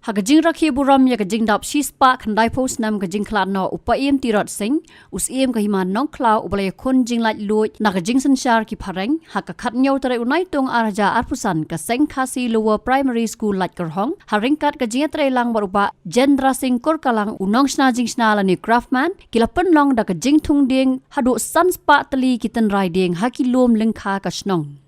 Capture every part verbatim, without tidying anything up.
Ha ka jingrakhe burom ïa ka jingdap shispah khyndai phew snem ka jingkhlad noh u Paiem Tirot Sing, u Syiem ka Hima Nongkhlaw uba la ïakhun jinglaitluid na ka jingsynshar ki phareng, ha ka khathynñiew tarik u Naitung ar hajar arphew san ka Seng Khasi Lower Primary School Laitkyrhong, ha ryngkat ka jingïatreilang bad u Bah Jendra Singh Kurkalang u nongshna jingshna lane craftsman, ki la pynlong da ka jingthung dieng haduh san spah tylli ki tynrai dieng ha ki lum lyngkha ka shnong.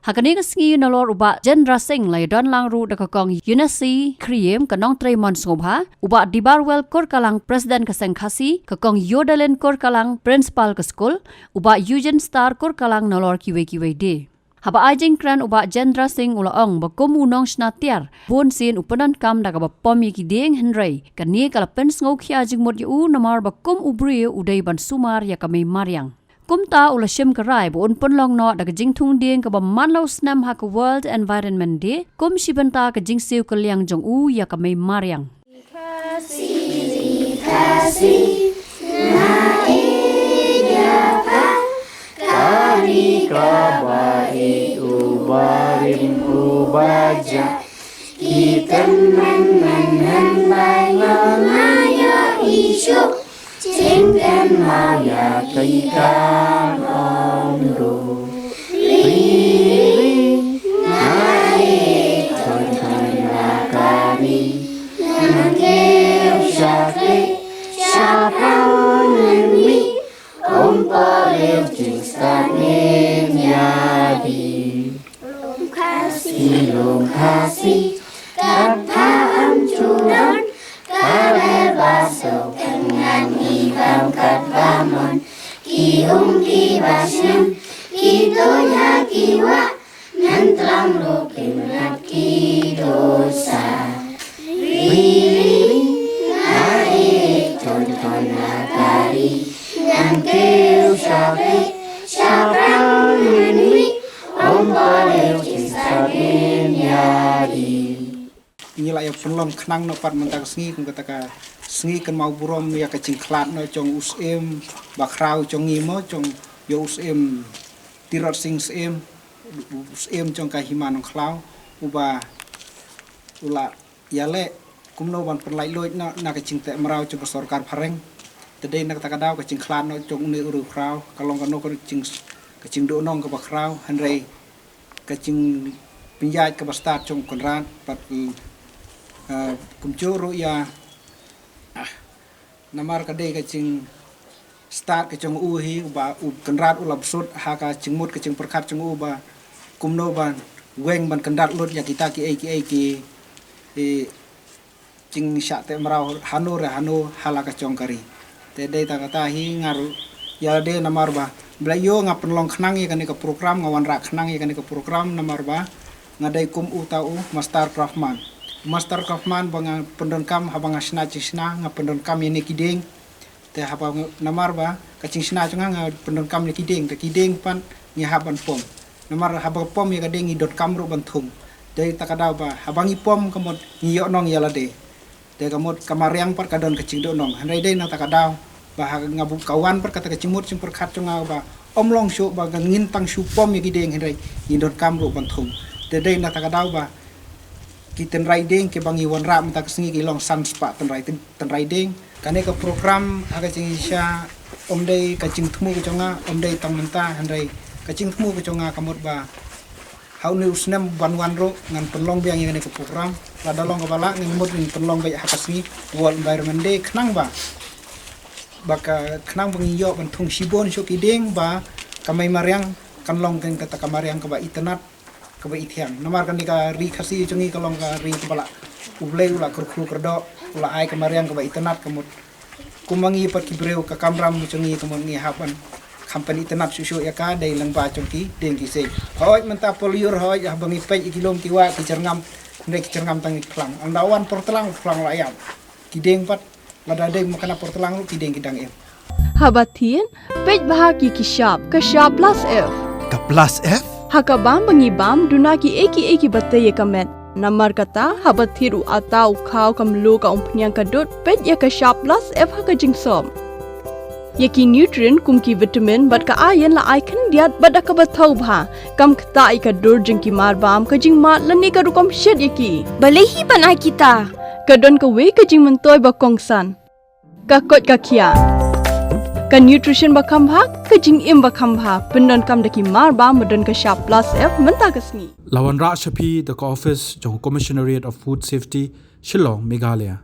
Ha kane ka sngi nalor u Bah Jendra Singh la ïadon lang ruh da ka Kong Eunice Khriem ka nongtrei mon sngewbha, u Bah Dibarwell Kurkalang President ka Seng Khasi, ka Kong Yodalin Kurkalang Principal ka skul, u Bah Eugene Star Kurkalang nalor kiwei kiwei de. Haba ai jingkren u Bah Jendra Singh u la ong ba kum u nongshna tiar, bun sien u pyndonkam da kaba pom ïa ki dieng, hynrei kane ka la pynsngewkhia jingmut ïa u namar ba kum u briew u dei ban sumar ïa ka mei mariang. Kumta u la shim ka rai ba un pynlong noh da ka jingthung dieng kaba man la u snem ha ka World Environment Day, kum shi bynta ka jingsiew kylliang jong u ïa ka mei mariang. Khasi, Khasi, nga ïeit ïa pha, ka ri kaba ïeit, u barim u bajah. Ki tymmen mynhynnin ba nga ïohi shuh, jingkynmaw ïa ki kam ym duh. Ri, ri, nga ïeit, khon khon la ka ri. Ngan kiew sha kri, sha pang ngan mih, ym poi lem jingstad ngin ïa-ïeit. Lum Khasi, Lum Khasi, kat pha ym ju don, ka rel ba suk, kan ngan i bam kat ba mon. Ki um ki ba snem, ki tuid ha ki wah, ngan tlam ruh ki mnat ki dohsa. Ri, ri, ri, nga ïeit, khon khon la ka ri, ngan kiew sha kri, sha pang ngan mih, ym poi lem jingstad ngin ïa-ïeit. Ngi la ïa pynlong khnang noh pat mynta ka sngi kum kata ka sngi kynmaw burom ïa ka jingkhlad noh jong u Syiem bakhraw jong ngi mo, jong ïa u Syiem Tirot Sing Syiem, u Syiem jong ka Hima Nongkhlaw, uba u la ïaleh kumno ban pynlaitluid na, na ka jingteh mraw jong ka sorkar phareng. Te dei na kata ka daw ka jingkhlad noh jong une u riewkhraw ka long kano ka jing, ka jingduhnong kaba khraw, hynrei ka jingpynïaid kaba stad jong u Kynrad bad, eh, kumjuh ruh ïa, ah, namar ka dei ka jingstad ka jong u hi, uba u Kynrad u la bsut ha ka jingmut ka jingpyrkhat jong u ba kumno ban weng ban kyndat lut ïa kita kiei kiei ki, eh, jingshah teh mraw hano re hano ha la ka jong ka ri. Te dei tang kata hi nga ruh ïa dei namar ba, ba la ïoh nga pynlong khnang ïa kane ka program, nga wanrah khnang ïa kane ka program namar ba nga dei kum uta u master craftsman. Master craftsman ba nga pyndonkam haba nga shna jingshna, nga pyndonkam ïa ne ki dieng. Te haba nga, namar ba ka jingshna jong nga nga pyndonkam ïa ki dieng, te ki dieng pat ngi hap ban pom. Namar haba pom ïa ka dieng ngi donkam ruh ban thung. Dei ta ka daw ba haba ngi pom ka mut ngi ïoh nong ïa lade. Dei ka mut ka mariang pat ka don ka jingduhnong. Hynrei dei na ta ka daw ba ha nga buh ka wan pat kata ka jingmut jingpyrkhat jong nga ba ym long shuh ba ngin tang shu pom ïa ki dieng, hynrei ngi donkam ruh ban thung. Te dei na ta ka daw ba ki tynrai dieng kiba ngi wanrah mynta ka sngi ki long san spah tynrai, tynrai dieng. Kane ka program ha ka jingshisha ym dei ka jingthmu ka jong nga, ym dei tang mynta, hynrei ka jingthmu ka jong nga ka mut ba ha une u snem ban wan ruh ngan pynlong biang ïa kane ka program. Lada long kaba lah ngan mut ngan pynlong beit ha ka sngi World Environment Day, khnang ba, ba ka, khnang ba ngin ïoh ban thung shibun shuh ki dieng ba ka mei mariang kan long kan kata ka mariang kaba itynnad, kaba ithiang. Namar kane ka ri Khasi jong ngi ka long ka ri kaba la, U Blei u la kyrkhu kyrdoh, u la ai ka mariang kaba itynnad, ka mut kumba ngi pat ki briew, ka kamram jong ngi ka mut ngi hap ban kham pynitynnad shuh shuh ïa ka dei lyngba jong ki dieng ki siej. Hooid mynta por lyiur, hooid haba ngi peit ïa ki lum ki wah ki jyrngam, hynrei ki jyrngam tang ïa ki phlang. Ynda wan por tlang, phlang la ïap. Ki dieng pat, lada dei ma kane por tlang ruh ki dieng ki dang im. Haba thied, peit bha ki, ki shap, ka shap plus F. Ka plus F? Ha ka bam ba ngi bam, duna kiei kiei kiba tei ïa ka met. Namar kata, haba thied u atta, u khaw, ka mluh, ka umphniang, ka dud, peit ïa ka shap plus F ha ka jingsop. Ïa ki nutrient kum ki vitamin bad ka iron la ai khyndiat bad da kaba thaw bha. Kam ktah ïa ka dur jong ki marbam, ka jingmad lane ka rukom shet ïa ki. Balei hi ban ai kita? Ka don kawei ka jingmyntoi ba kongsan. Ka koit ka khiah. Ka nutrition ba kham bha, ka jingim ba kham bha. Pyndonkam da ki mar ba, ba don ka shap plus F mynta ka sngi. La wanrah sha phi da ka office jong ka Commissionerate of Food Safety, Shillong, Meghalaya.